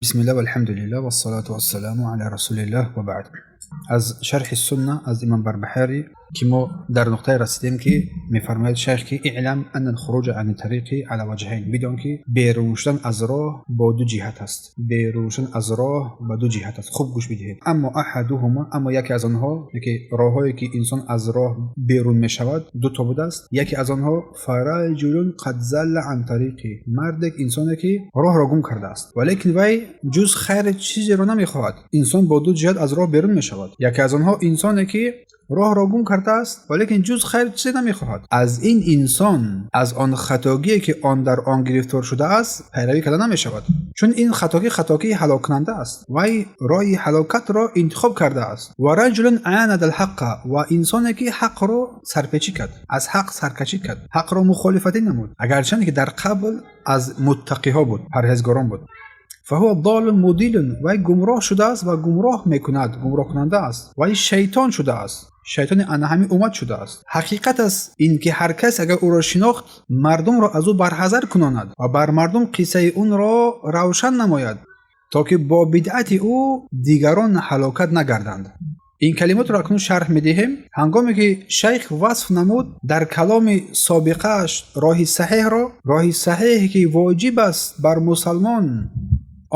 Бисмиллаҳ, валҳамдулиллаҳ, вассалату вассаламу ала расулиллаҳ, ва баъд. Аз Шарҳи Сунна аз Имом Барбаҳарӣ, ки мо дар нуқтае расидем, ки мефармояд шайх, ки اعلم أن الخروج عن الطريق على وجهين. Бидон, ки берун шудан аз роҳ бо ду ҷиҳат аст. Берун шудан аз роҳ ба ду ҷиҳат аст. Хуб гӯш бидиҳед. أما أحدهما, аммо яке аз онҳо, яке роҳҳое ки инсон аз роҳ берун мешавад, ду то будааст. Яке аз онҳо فرجل قد زل عن الطريق, мардек, инсоне ки роҳро гум кардааст, валекин вай ҷуз хайр чизеро намехоҳад. Инсон бо ду ҷиҳат аз роҳ берун мешавад. Яке аз онҳо инсоне ки роҳро гум кардааст, валекин ҷуз хайр чизе намехоҳад. Аз ин инсон, аз он хатогие ки он дар он гирифтор шудааст, пайравӣ карда намешавад, чун ин хатогӣ хатогии ҳалоккунанда аст. Вай роҳи ҳалокатро интихоб кардааст. ورجل عاند الحق, ва инсоне ки ҳақро сарпечӣ кард, аз ҳақ саркашӣ кард, ҳақро мухолифатӣ намуд, агарчанде ки дар қабл аз муттақиҳо буд, парҳезгорон буд. فهو ضال مضل, вай гумроҳ шудааст ва гумроҳ мекунад, гумроҳкунанда аст. Вай шайтон шудааст, шайтони ана ҳамин уммат шудааст. Ҳақиқат аст ин ки ҳар кас агар ӯро шинохт, мардумро аз ӯ барҳазар кунонад ва бар мардум қиссаи онро равшан намояд, то ки бо бидъати ӯ дигарон ҳалокат нагарданд. Ин калимотро акнун шарҳ медиҳем. Ҳангоме ки шайх васф намуд дар каломи собиқааш роҳи саҳеҳро, роҳи саҳеҳе ки воҷиб аст бар мусалмон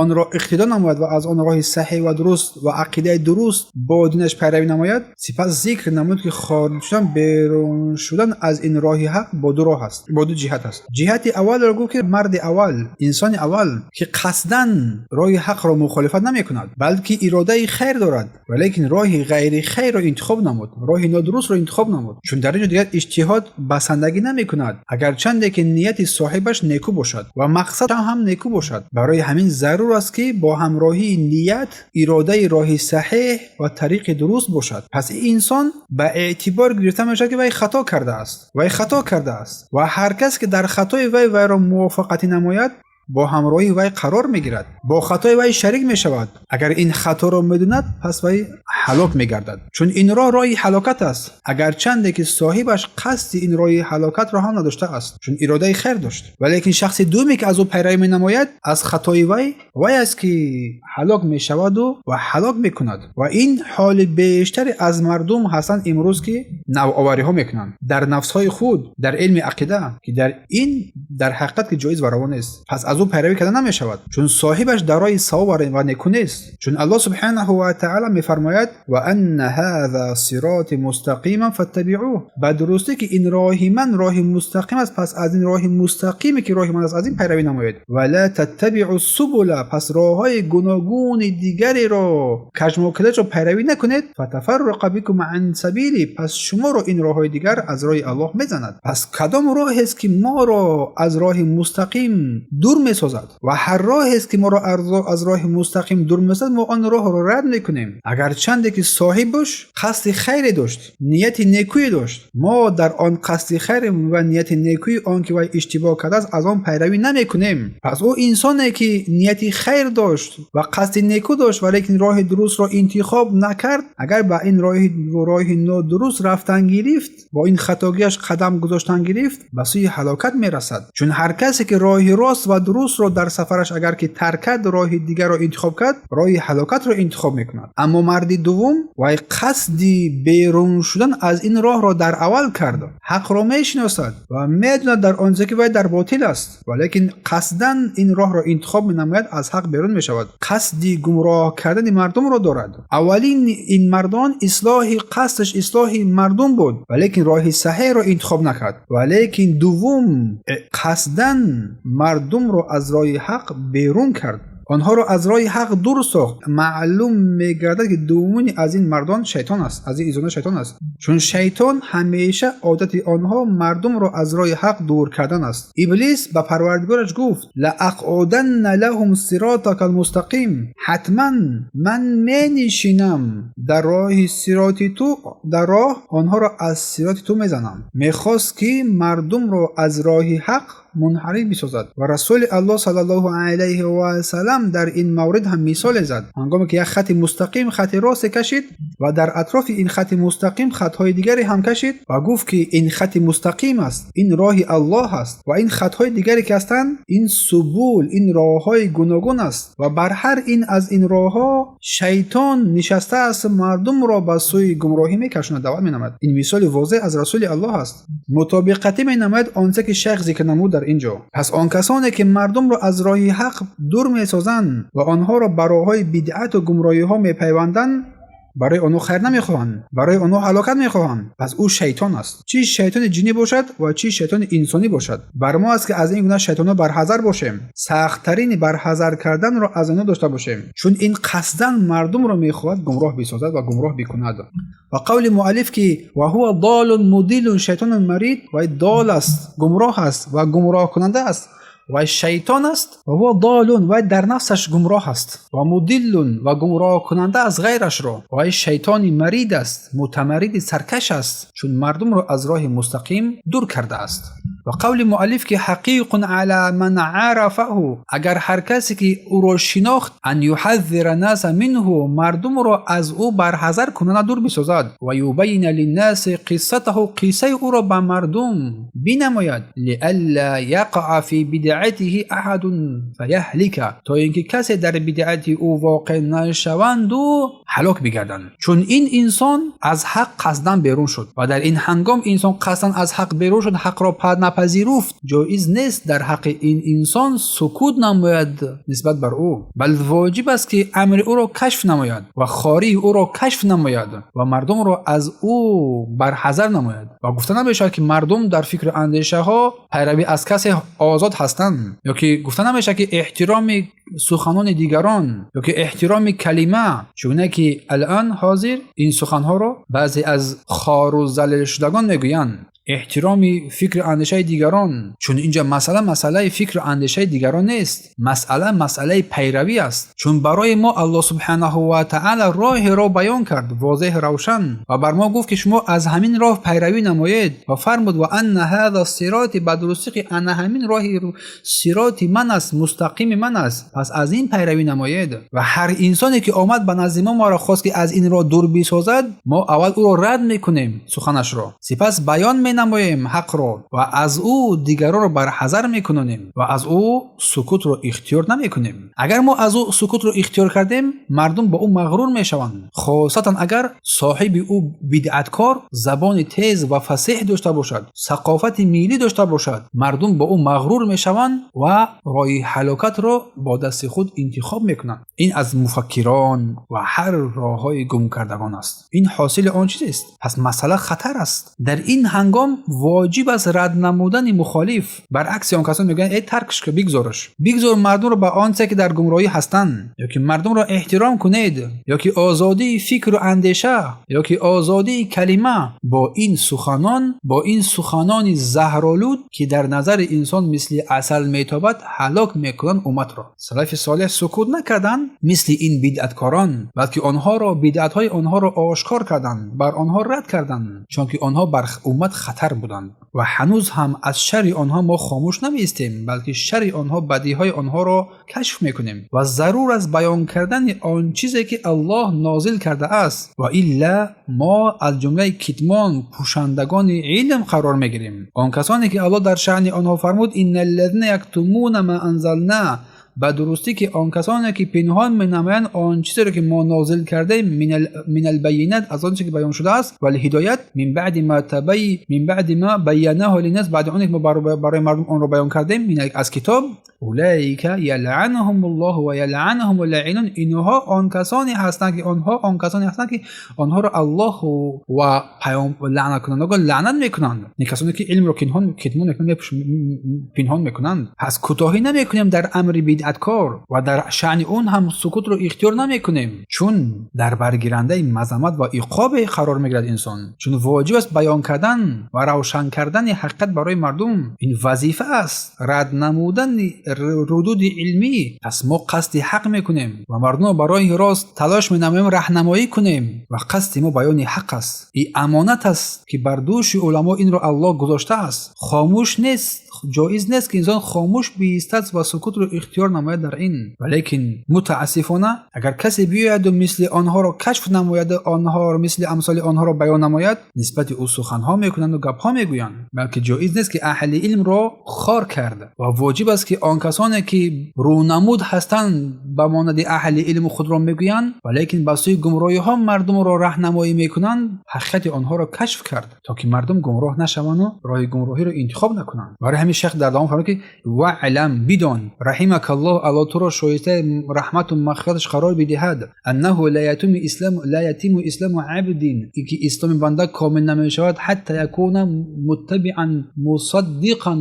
онро иқтидо намояд ва аз он роҳи саҳеҳ ва дуруст ва ақидаи дуруст бо динаш пайравӣ намояд, сипас зикр намуд, ки хориҷ шудан, берун шудан аз ин роҳи ҳақ бо ду роҳ аст, бо ду ҷиҳат аст. Ҷиҳати аввалро гуфт, ки марди аввал, инсони аввал, ки қасдан роҳи ҳақро мухолифат намекунад, балки иродаи хайр дорад, валекин роҳи ғайри хайрро интихоб намуд, роҳи нодурустро интихоб намуд, чун дар ин ҷо дигар иҷтиҳод басандагӣ намекунад, агарчанде ки нияти соҳибаш неку бошад ва мақсад ҳам неку бошад. Барои ҳамин зарур аст, ки бо ҳамроҳии ният иродаи роҳи саҳеҳ ва тариқи дуруст бошад. Пас ин инсон ба эътибор гирифта мешавад, ки вай хато кардааст, вай хато кардааст ва ҳар кас ки дар хатои вай вайро мувофиқатӣ намояд, бо ҳамроҳии вай қарор мегирад, бо хатои вай шарик мешавад. Агар ин хаторо медонад, пас вай ҳалок мегардад, чун ин роҳ роҳи ҳалокат аст, агарчанде ки соҳибаш қасди ин роҳи ҳалокатро ҳам надоштааст, чун иродаи хайр дошт. Валекин шахси дуюме ки аз ӯ пайравӣ менамояд, аз хатои вай, вай аст ки ҳалок мешаваду ва ҳалок мекунад. Ва ин ҳоли бештаре аз мардум ҳастанд имрӯз, ки навовариҳо мекунанд дар нафсҳои худ дар илми ақида, ки дар ин дар ҳақиқат ки ҷоиз ва раво нест. Пас аз ӯ пайравӣ карда намешавад, чун соҳибаш дар роҳи савоб ва неку нест, чун Аллоҳ субҳанаҳу ва таъала мефармояд: وأن هذا صراطي مستقيما فاتبعوه. Ба дурустӣ ки ин роҳи ман роҳи мустақим аст, пас аз ин роҳи мустақиме ки роҳи ман аст, аз ин пайравӣ намоед. ولا تتبعوا السبل, пас роҳҳои гуногуни дигареро, кажмокалашро пайравӣ накунед. فتفرق بكم عن سبيله, пас шуморо ин роҳҳои дигар аз роҳи Аллоҳ мезанад. Пас кадом роҳест, ки моро аз роҳи мустақим дур месозад? Ва ҳар роҳест ки моро аз роҳи мустақим дур месозад, мо он роҳро рад мекунем, агарчанде ки соҳибаш қасди хайре дошт, нияти некӯе дошт. Мо дар он қасди хайр ва нияти некӯи он ки вай иштибоҳ кардааст, аз он пайравӣ намекунем. Пас ӯ инсоне ки нияти хайр дошт ва қасди некӯ дошт, валекин роҳи дурустро интихоб накард, агар ба ин роҳи нодуруст рафтан гирифт, бо ин хатогиаш қадам гузоштан гирифт, ба сӯи ҳалокат мерасад, чун ҳар касе ки роҳи рост ва дурустро дар сафараш агар ки тарк кард, роҳи дигарро интихоб кард, роҳи ҳалокатро интихоб мекунад. Аммо марди дуввум, вай қасди берун шудан аз ин роҳро дар аввал кард, ҳақро мешиносад ва медонад дар он ҷо ки вай дар ботил аст, валекин қасдан ин роҳро интихоб менамояд, аз ҳақ берун мешавад, қасди гумроҳ кардани мардумро дорад. Аввалин ин мардон ислоҳи қасдаш ислоҳи мардум буд, валекин роҳи саҳеҳро интихоб накард, валекин дуввум қасдан мардумро аз роҳи ҳақ берун кард, онҳоро аз роҳи ҳақ дур сохт. Маълум мегардад, ки дуввумини аз ин мардон шайтон аст, аз ин инсонҳо шайтон аст, чун шайтон ҳамеша одати онҳо мардумро аз роҳи ҳақ дур кардан аст. Иблис ба Парвардигораш гуфт: لأقعدن لهم صراطك المستقيم, ҳатман ман менишинам дар роҳи сироти ту, дар роҳ онҳоро аз сироти ту мезанам. Мехост, ки мардумро аз роҳи ҳақ мунҳариф бисозад. Ва Расули Аллоҳ саллаллоҳу алайҳи васаллам дар ин маврид ҳам мисоле зад, ҳангоме ки як хати мустақим, хати росте кашид ва дар атрофи ин хати мустақим хатҳои дигаре ҳам кашид ва гуфт ки ин хати мустақим аст, ин роҳи Аллоҳ аст ва ин хатҳои дигаре ки ҳастанд, ин субул, ин роҳҳои гуногун аст ва бар ҳар ин аз ин роҳҳо шайтон нишаста аст, мардумро ба сӯи гумроҳӣ мекашонад, даъват менамояд. Ин мисоли возеҳ аз Расули Аллоҳ аст. Мутобиқатӣ менамояд он чизе ки шайх зикр намуд дар ин ҷо. Пас он касоне ки мардумро аз роҳи ҳақ дур месозанд ва онҳоро ба роҳҳои бидъату гумроҳиҳо мепайванданд, барои онҳо хайр намехоҳанд, барои онҳо ҳалокат мехоҳанд. Пас ӯ шайтон аст, чӣ шайтони ҷинӣ бошад ва чӣ шайтони инсонӣ бошад. Бар мо аст ки аз ин гуна шайтонҳо барҳазар бошем, сахттарини барҳазар карданро аз онҳо дошта бошем, чун ин қасдан мардумро мехоҳад гумроҳ бисозад ва гумроҳ бикунад. Ва қавли муаллиф ки ва ҳува долун мудиллун шайтонун марид, вай дол аст, гумроҳ аст ва гумроҳкунанда аст, вай шайтон аст, ва ҳува долун, вай дар нафсаш гумроҳ аст, ва мудиллун, ва гумроҳкунанда аз ғайрашро, вай шайтони марид аст, мутамарриди саркаш аст, чун мардумро аз роҳи мустақим дур кардааст. Ва қавли муаллиф ки ҳақиқун ала ман арафаҳу, агар ҳар касе ки ӯро шинохт, ан юҳаззира наса минҳу, мардумро аз ӯ барҳазар кунона дур бисозад, ва юбайина линнаси қиссатаҳу, қиссаи ӯро ба мардум бинамояд, лиалла яқаа фи бидъатиҳи аҳадун фаяҳлика, то ин ки касе дар бидъати ӯ воқеъ нашаванду ҳалок бигарданд. Чун ин инсон аз ҳақ қасдан берун шуд ва дар ин ҳангом инсон қасдан аз ҳақ берун шуд, ҳақро напазируфт, ҷоиз нест дар ҳаққи ин инсон сукут намояд нисбат бар ӯ, бал воҷиб аст ки амри ӯро кашф намояд ва хории ӯро кашф намояд ва мардумро аз ӯ барҳазар намояд. Ва гуфта намешавад ки мардум дар фикру андешаҳо пайравӣ аз касе озод ҳастанд, ё ки гуфта намешавад ки эҳтироми суханони дигарон ё ки эҳтироми калима, чугуна ки алъон ҳозир ин суханҳоро баъзе аз хору залилшудагон мегӯянд, эҳтироми фикру андешаи дигарон. Чун инҷа масъала масъалаи фикру андешаи дигарон нест, масъала масъалаи пайравӣ аст. Чун барои мо Аллоҳ субҳанаҳу ва таъала роҳеро баён кард возеҳ, равшан, ва бар мо гуфт ки шумо аз ҳамин роҳ пайравӣ намоед ва фармуд: ва анна ҳаза сироти, ба дурустӣ ки ана ҳамин роҳи сироти ман аст, мустақими ман аст, пас аз ин пайравӣ намоед. Ва ҳар инсоне ки омад ба назди мо, моро хост ки аз ин роҳ дур бисозад, мо аввал ӯро рад мекунем суханашро, сипас баён менамоем ҳақро ва аз ӯ дигаронро барҳазар мекунонем ва аз ӯ сукутро ихтиёр намекунем. Агар мо аз ӯ сукутро ихтиёр кардем, мардум ба ӯ мағрур мешаванд, хосатан агар соҳиби ӯ бидъаткор забони тез ва фасеҳ дошта бошад, сақофати миллӣ дошта бошад, мардум ба ӯ мағрур мешаванд ва роҳи ҳалокатро бо дасти худ интихоб мекунанд. Ин аз муфаккирон ва ҳар роҳҳои гумкардагон аст. Ин ҳосили он чизест. Пас масъала хатар аст. Дар ин ҳангом воҷиб аст рад намудани мухолиф. Баръакси он касон мегӯянд: э, таркш ку, бигзораш, бигзор мардумро ба он чизе ки дар гумроҳӣ ҳастанд, ё ки мардумро эҳтиром кунед, ё ки озодии фикру андеша, ё ки озодии калима. Бо ин суханон, бо ин суханони заҳролуд, ки дар назари инсон мисли асал метобад, ҳалок мекунанд умматро. Салафи солеҳ сукут накарданд мисли ин бидъаткорон, балки онҳоро, бидъатҳои онҳоро ошкор карданд, бар онҳо рад карданд, чунки онҳо бар уммат хатар буданд. Ва ҳанӯз ҳам аз шарри онҳо мо хомӯш намеистем, балки шарри онҳо, бадиҳои онҳоро кашф мекунем ва зарур аст баён кардани он чизе ки Аллоҳ нозил кардааст, ва илла мо аз ҷумлаи китмон пӯшандагони илм қарор мегирем. Он касоне ки Аллоҳ дар шаъни онҳо фармуд: инна аллазина яктумуна ма анзална, ба дурустӣ ки он касоне ки пинҳон менамоянд он чизеро ки мо нозил кардаем, мин албайинат, аз он чизе ки баён шудааст, валҳидоят, мин баъди ма байянаҳу линнас, баъди оне ки мо барои мардум онро баён кардем аз китоб, улаика ялъануҳум аллоҳу ва ялъануҳум лаинун, инҳо он касоне ҳастанд ки онҳо он касоне ҳастанд ки онҳоро Аллоҳу ва лаънаткунандагон лаънат мекунанд, ин касоне ки илмро китмон мекунанд, пинҳон мекунанд. Пас кӯтоҳӣ намекунем дар амри бидъат. бидъаткор ва дар шаъни он ҳам сукутро ихтиёр намекунем, чун дар баргирандаи мазаммат ва иқобе қарор мегирад инсон. Чун воҷиб аст баён кардан ва равшан кардани ҳақиқат барои мардум, ин вазифа аст, рад намудани рудуди илмӣ. Пас мо қасди ҳақ мекунем ва мардумро барои рост талош менамоем, раҳнамоӣ кунем ва қасди мо баёни ҳақ аст. Ин амонат аст, ки бар дӯши уламо инро Аллоҳ гузоштааст. Хомӯш нест, ҷоиз нест, ки инсон хомӯш биистад ва сукутро ихтиёр намояд дар ин. Валекин мутаассифона, агар касе биёяду мисли онҳоро кашф намояду онҳоро мисли амсоли онҳоро баён намояд, нисбати ӯ суханҳо мекунанду гапҳо мегӯянд. Балки ҷоиз нест, ки аҳли илмро хор кард ва воҷиб аст, ки он касоне ки рӯнамуд ҳастанд, ба монанди аҳли илм худро мегӯянд, валекин ба сӯи гумроҳиҳо мардумро раҳнамоӣ мекунанд, ҳақиқати онҳоро кашф кард, то ки мардум гумроҳ нашаванду роҳи гумроҳиро интихоб накунанд. Барои ҳамин шайх дар давом фармуд, ки واعلم, бидон, رحمك الله, Аллоҳ туро шоистаи раҳмату мағфираташ қарор бидиҳад, أنه لا يتم إسلام عبد, ки исломи банда комил намешавад, حتى يكون متبعا مصدقا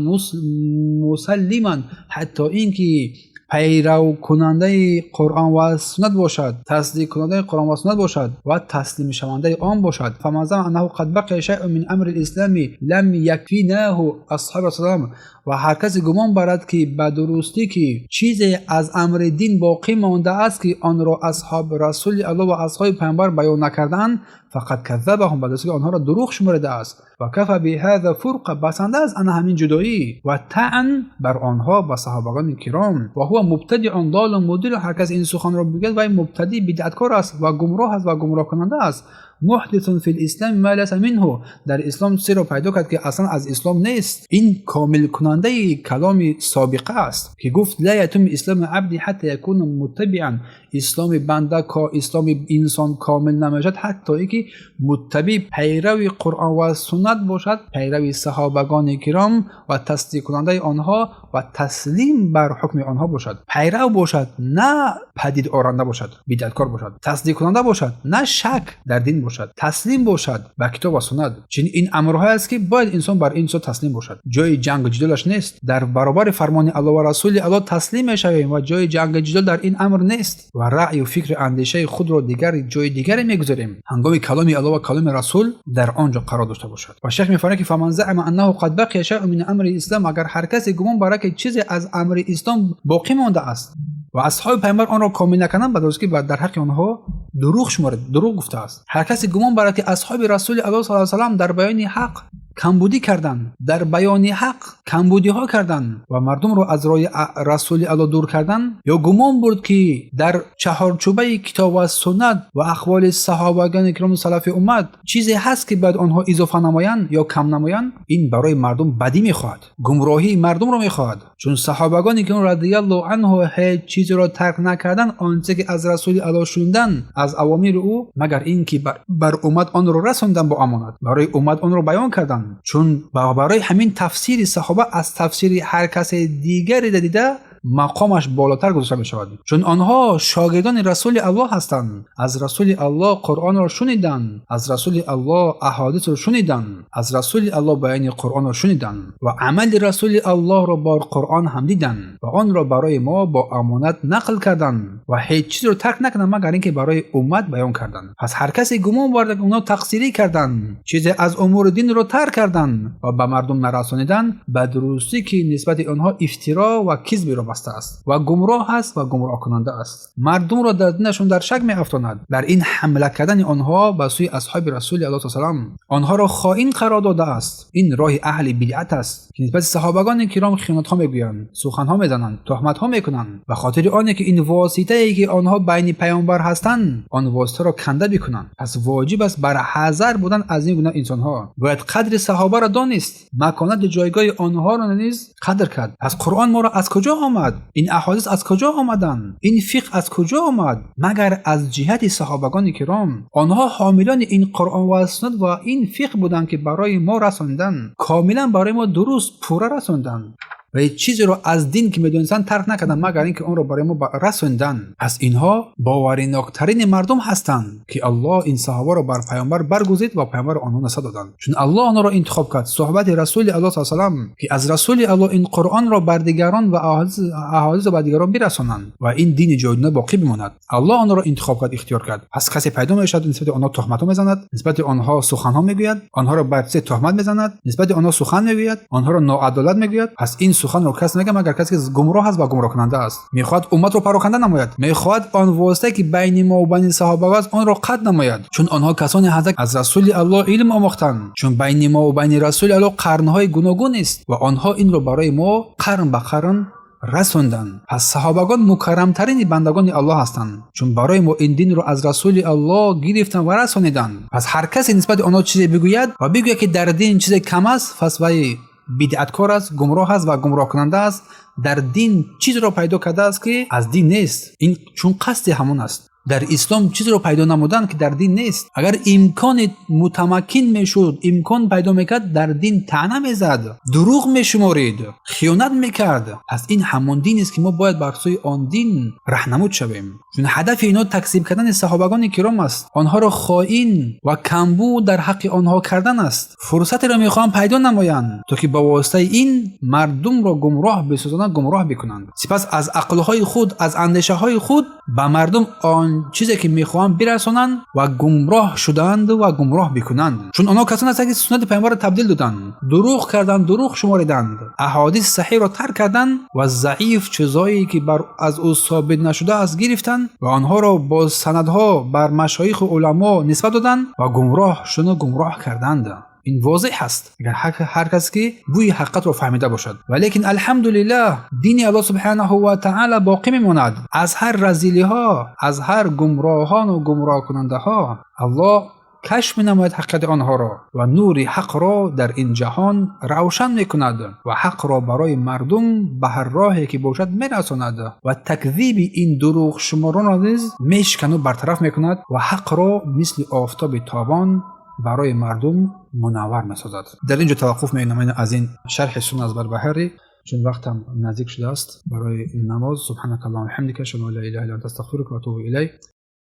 مسلما, ҳатто ин ки пайравкунандаи Қуръон ва суннат бошад, тасдиқкунандаи Қуръон ва суннат бошад ва таслимшавандаи он бошад. فمن زعم أنه قد بقي شيء من أمر الإسلام لم يكفناه أصحاب رسول, ва ҳар касе гумон барад, ки ба дурустӣ ки чизе аз амри дин боқӣ мондааст, ки онро асҳоби Расули Аллоҳ ва асҳоби Паёмбар баён накардаанд, فقد كذبهم, ба дурустӣ онҳоро дурӯғ шуморидааст. وكفى بهذا فرقة, басанда аст ана ҳамин ҷудоӣ ва таън бар онҳо, ба саҳобагони киром. وهو مبتدع ضال مضل, ҳар кас ин суханро бигӯяд, вай мубтадӣ, бидъаткор аст ва гумроҳ аст ва гумроҳкунанда аст. محدث في الإسلام ما ليس منه, дар ислом чизеро пайдо кард, ки аслан аз ислом нест. Ин комилкунандаи каломи собиқа аст, ки гуфт: لا يتم إسلام العبد حتى يكون متبعا, исломи банда, исломи инсон комил намешавад, ҳатто ин ки муттабӣ, пайрави Қуръон ва суннат бошад, пайрави саҳобагони киром ва тасдиқкунандаи онҳо ва таслим бар ҳукми онҳо бошад. Пайрав бошад, на падид оранда бошад, бидъаткор бошад, тасдиқкунанда бошад, на шак дар дин бошад, таслим бошад ба китоб ва суннат. Чун ин амрҳое аст, ки бояд инсон бар ин чизо таслим бошад. Ҷои ҷангу ҷидолаш нест. Дар баробари фармони Аллоҳ ва Расули Аллоҳ таслим мешавем ва ҷои ҷангу ҷидол дар ин амр нест ва раъю фикру андешаи худро дигар ҷои дигаре мегузорем, ҳангоми каломи Аллоҳ ва каломи Расул дар он ҷо қарор дошта бошад. Ва шайх мефармояд, ки فمن زعم أنه قد بقي شيء من أمر الإسلام, агар ҳар касе гумон барад, ки чизе аз амри ислом боқӣ мондааст ва асҳоби Пайғамбар онро комил накарданд, ба дурустӣ дар ҳаққи онҳо дурӯғ шуморад, дурӯғ гуфтааст. Ҳар касе гумон барад, ки асҳоби Расули Аллоҳ саллаллоҳу алайҳи васаллам дар баёни ҳақ камбудӣ карданд, дар баёни ҳақ камбудиҳо карданд ва мардумро аз роҳи Расули Аллоҳ дур карданд, ё гумон бурд, ки дар чаҳорчӯбаи китоб ва суннат ва ақволи саҳобагони кирому салафи уммат чизе ҳаст, ки бояд онҳо изофа намоянд ё кам намоянд, ин барои мардум бадӣ мехоҳад, гумроҳии мардумро мехоҳад. Чун саҳобагони киром رضي الله عنه ҳеҷ чизеро тарк накарданд, он чизе ки аз Расули Аллоҳ шуниданд, аз авомири ӯ, магар ин ки бар уммат онро расонданд, бо амонат барои уммат онро баён карданд. Чун барои ҳамин тафсири саҳоба аз тафсири ҳар касе дигаре дида мақомаш болотар гузошта мешавад, чун онҳо шогирдони Расули Аллоҳ ҳастанд, аз Расули Аллоҳ Қуръонро шуниданд, аз Расули Аллоҳ аҳодисро шуниданд, аз Расули Аллоҳ баёни Қуръонро шуниданд ва амали Расули Аллоҳро бо Қуръон ҳам диданд ва онро барои мо бо амонат нақл карданд ва ҳеҷ чизро тарк накарданд, магар ин ки барои уммат баён карданд. Пас ҳар касе гумон бурда, ки онҳо тақсирӣ карданд, чизе аз умури динро тарк карданд ва ба мардум нарасониданд, ба дурустӣ ки нисбати онҳо ифтиро ва кизберо баста аст ва гумроҳ аст ва гумроҳкунанда аст, мардумро дар динашон дар шак меафтонад. Дар ин ҳамла кардани онҳо ба сӯи асҳоби Расули Аллоҳ салам онҳоро хоин қарор додааст. Ин роҳи аҳли бидъат аст, ки нисбати саҳобагони киром хиёнатҳо мегӯянд, суханҳо мезананд, туҳматҳо мекунанд, ба хотири оне ки ин воситае, ки онҳо байни Паёмбар ҳастанд, он воситаро канда бикунанд. Пас воҷиб аст бар ҳазар будан аз ин гуна инсонҳо. Бояд қадри саҳобаро донист, маконату ҷойгоҳи онҳоро низ қадр кард. Пас Қуръон моро аз куҷо омад? Ин аҳодис аз куҷо омаданд? Ин фиқҳ аз куҷо омад, магар аз ҷиҳати саҳобагони киром? Онҳо ҳомилони ин Қуръон ва суннат ва ин фиқҳ буданд, ки барои мо расонданд, комилан барои мо дуруст, пурра расонданд. Ва ҳеҷ чизеро аз дин, ки медонистанд, тарк накарданд, магар ин ки онро барои мо расонданд. Пас инҳо боваринокторини мардум ҳастанд, ки Аллоҳ ин саҳобаро бар паёмбар баргузид ва паёмбар онҳо насаб доданд, чун Аллоҳ онҳоро интихоб кард. Суҳбати Расули Аллоҳ салам, ки аз Расули Аллоҳ ин Қуръонро бар дигарон ва аҳодисро бар дигарон бирасонанд ва ин дини ҷовидона боқӣ бимонад. Аллоҳ онҳоро интихоб кард, ихтиёр кард. Пас касе пайдо мешавад, нисбати онҳо туҳматҳо мезанад, нисбати онҳо суханҳо мегӯяд, онҳоро бар чизе туҳмат мезанад, нисбати онҳо сухан мегӯяд, онҳоро ноадолат мегӯяд. Пас ин суханро кас мегӯяд, магар касе ки гумроҳ аст ва гумроҳкунанда аст, мехоҳад умматро пароканда намояд, мехоҳад он воситае, ки байни мо ва байни саҳобаҳо аст, онро қатъ намояд, чун онҳо касоне ҳастанд, аз Расули Аллоҳ илм омӯхтанд, чун байни мо ва байни Расули Аллоҳ қарнҳои гуногун аст ва онҳо инро барои мо қарн ба қарн расонданд. Пас саҳобагон мукаррамтарини бандагони Аллоҳ ҳастанд, чун барои мо ин динро аз Расули Аллоҳ гирифтанд ва расониданд. Пас ҳар касе нисбати онҳо чизе бигӯяд ва бигӯяд, ки дар дин чизе кам аст, пас вай бидъаткор аст, гумроҳ аст ва гумроҳкунанда аст. Дар дин чизро пайдо кардааст, ки аз дин нест. Ин чун қасди ҳамон аст, дар ислом чизро пайдо намудан, ки дар дин нест. Агар имкони мутамаккин мешуд, имкон пайдо мекард, дар дин таъна мезад, дурӯғ мешуморид, хиёнат мекард. Пас ин ҳамон динест, ки мо бояд бар сӯи он дин раҳнамуд шавем, чун ҳадафи инҳо такзиб кардани саҳобагони киром аст, онҳоро хоин ва камбуд дар ҳаққи онҳо кардан аст. Фурсатеро мехоҳанд пайдо намоянд, то ки ба воситаи ин мардумро гумроҳ бисозонанд, гумроҳ бикунанд. Сипас аз ақлҳои худ, аз андешаҳои худ ба мардум он чизе, ки мехоҳанд, бирасонанд ва гумроҳ шуданд ва гумроҳ бикунанд, чун онҳо касоне ҳастанд, ки суннати паёмбарро табдил доданд, дурӯғ карданд, дурӯғ шумориданд, аҳодиси саҳиҳро тарк карданд ва заиф чизҳое, ки бар аз ӯ собит нашудааст, гирифтанд ва онҳоро бо санадҳо бар машоиху уламо нисбат доданд ва гумроҳ шуду гумроҳ карданд. Ин возеҳ аст, агар ҳар кас ки бӯи ҳақиқатро фаҳмида бошад. Валекин, алҳамдулиллаҳ, дини Аллоҳ субҳанаҳу ва таъала боқӣ мемонад. Аз ҳар разилиҳо, аз ҳар гумроҳону гумроҳкунандаҳо Аллоҳ кашф менамояд ҳақиқати онҳоро ва нури ҳақро дар ин ҷаҳон равшан мекунад ва ҳақро барои мардум ба ҳар роҳе ки бошад мерасонад ва такзиби ин дурӯғшуморонро низ мешикану бартараф мекунад ва ҳақро мисли офтоби тобон барои мардум мунаввар месозад. Дар ин ҷо таваққуф менамоем аз ин шарҳи сунна аз Барбаҳарӣ, чун вақтам наздик шудааст барои намоз. سبحانك اللهم وبحمدك، أشهد أن لا إله إلا أنت، أستغفرك وأتوب إليك.